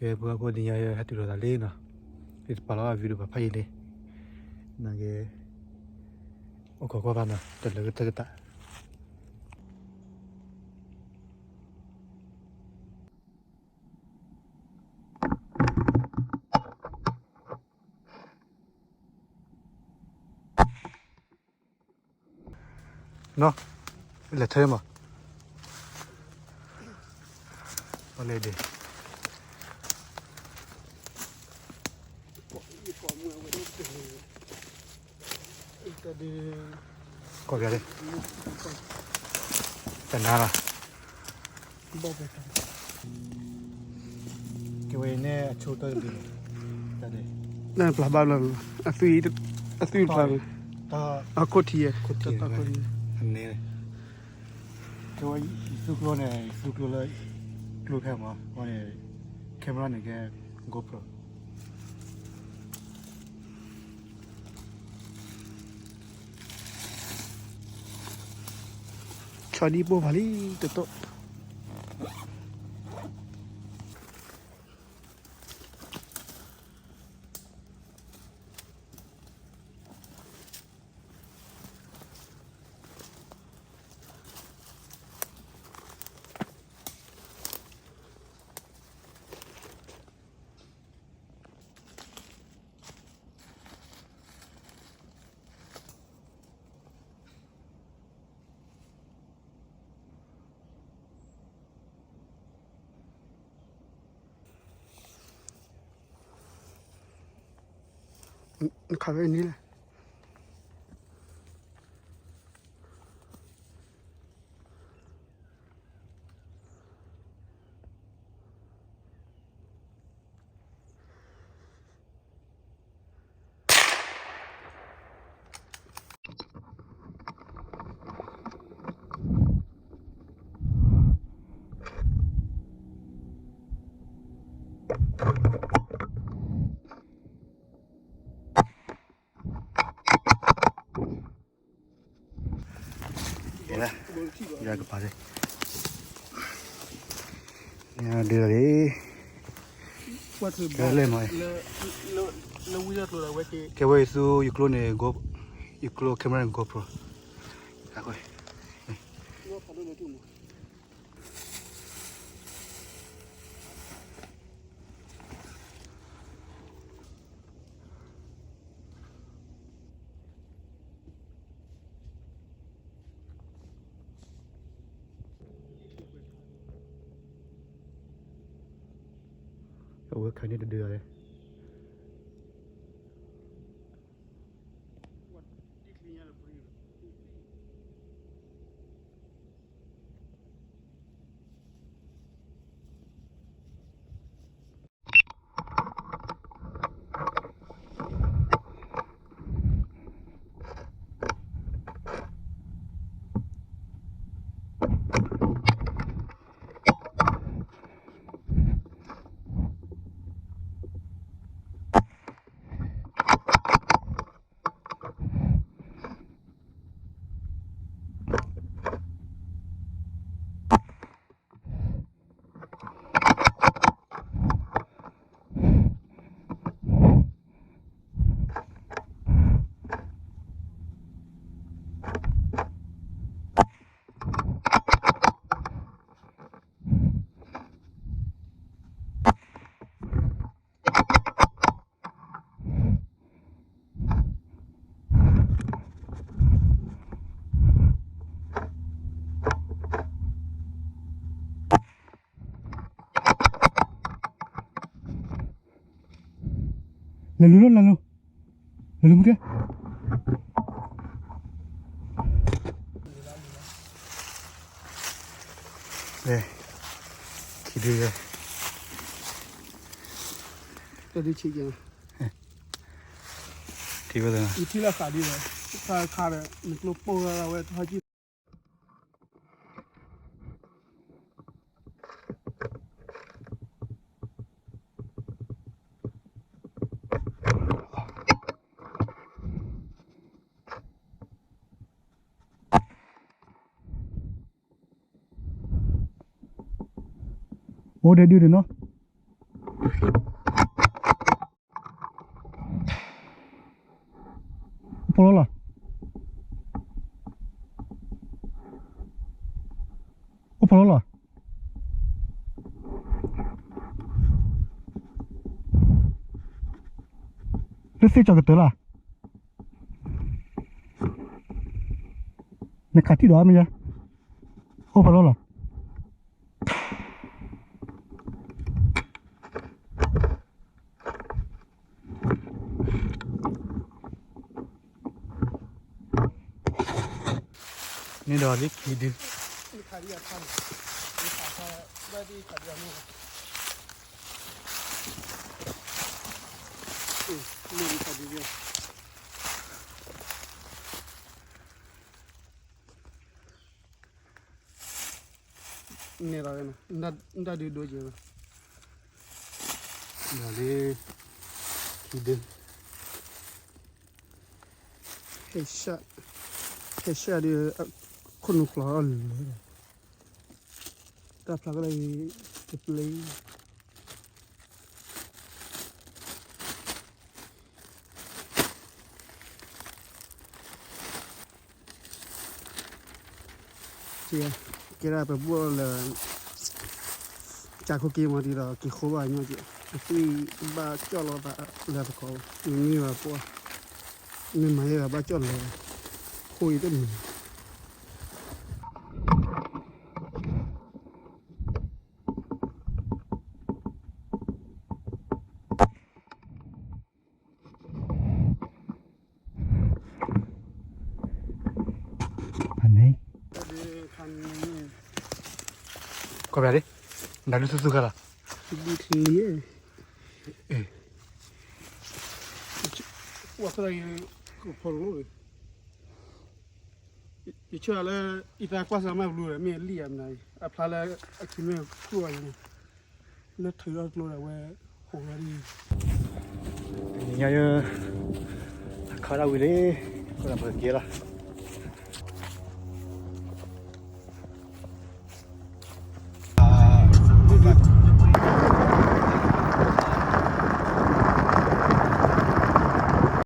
ကဲ ဖိအဖိ တနံၤညါဟဲတုၤလီၤသးလံနီၤ, ယတပာ်လီၤအ video ဘၣ်ဖးယံာ်လံ, နာ်က့ အိၣ်ခိးကွၢ်ဖးနီၤ တလၢကတၢၢ်ကတၢၢ် နီၤ, လဲၤထဲမး, လဲၤဒံး, ကိးပျါလံ, တနၤလီၤ, က့ၤဝဲအံၤန့ၣ်အဆိကတၢၢ်တဘ့ၣ်, တၢ်ဒ့ၣ်, လၢပျၢ်ဘၣ်လီၤ, အသွံၣ်, အသွံၣ်တဖျါ, အခိၣ်ထံး, တၢ်ခိၣ်ထံး, န့ၣ်, ကဲဝဲယသူကျိန့ၣ် ယသူကျိလၢ, ကျိဖဲမး, အဃိန့ၣ် camera န့ၣ်ကဲ GoPro ဆီဒံၣ်ပိၢ်ဖးလံတတိၢ်. နခးဝဲန့ၣ်လဲၣ်. ယကပာ်လံ, ဒ်လီၤလံ, ကဲလဲၣ်မး, ကဲဝဲယသူယကျိန့ၣ်, ယကျိ camera န့ၣ် GoPro အဝဲခးန့ၣ်တဒုးလဲၣ်. လဲၤလူၤလီၤ လဲၤလူၤ, လဲၤလူၤမူကဲ, ခံဒု, တၢ်ဒုးဆံးကဲ, ထံၣ်ဝဲ, ယထံၣ်လၢဃးဒ်လဲၣ်, ခါဒီး နကျိပိၢ်ဝဲ ဟဲကံၢ် အိၣ်ဒဲးဒုးဒုးနီၤ, အိၣ်ဖီလီၤလီၤ. အိၣ်ဖီလီၤလီၤ. လၢသ့ၣ်ကၠီၤကတၢၢ်လီၤ. နခးထံၣ်ဒီးမ့ၢ်ယဲ, အိၣ်ဖီလီၤလီၤ. န့ၣ်ဒီးလၢခံဒု, န့ၣ်လီၤ, နတၢ်ဒုးဒိကဲၤဝဲ, ဒီးလၢခံဒု, ဟဲရှၢၣ်, ဟဲရှၢၣ်ဒီး ခိၣ်နူာ်ကျီၤလၢလၢ, တၢ်ဖျါကလၢအံၤ, တပျဲ ကဲဒၣ်ပဘၣ်လၢ ကၢ်ခိၣ်က့ၤမၤဒံးဒီး က့ၤဃိဘၣ်ညီက့ၤ, အသွံၣ်ဘၣ်ကၠီၣ်လီၤသးလၢသကိး, မ့မ့ၢ်ဘၣ်ပှၢ်, မ့ၢ်မၤယဲၢ်ဂၤဘၣ်ကၠီၣ်လီၤ, ခိၣ်အံၤတမံၤ ဖးန့ၣ်, ကီၢ်ပယၤဒၣ်, နဒုးသူသူခါလီၤ, ဒုးထံလံ, ဝဲသရၣ်ယကဖီလိ, ယဆၢလၢ ယသးကွၢ်စၢၤမးဘျူဒီး မ့ၢ်လံၣ်ဧါမနၤအံၤ အဖျါလၢအခံမ့ၢ်ကျိၣ်အံၤန့ၣ်, လၢထုးထီၣ်ကျိဒီးဝဲ, ဟိးဝဲဒၣ်, တနံၤညါယဲ, အခါဒၣ်ဝံၤလံ, ပကက့ၤလီၤ.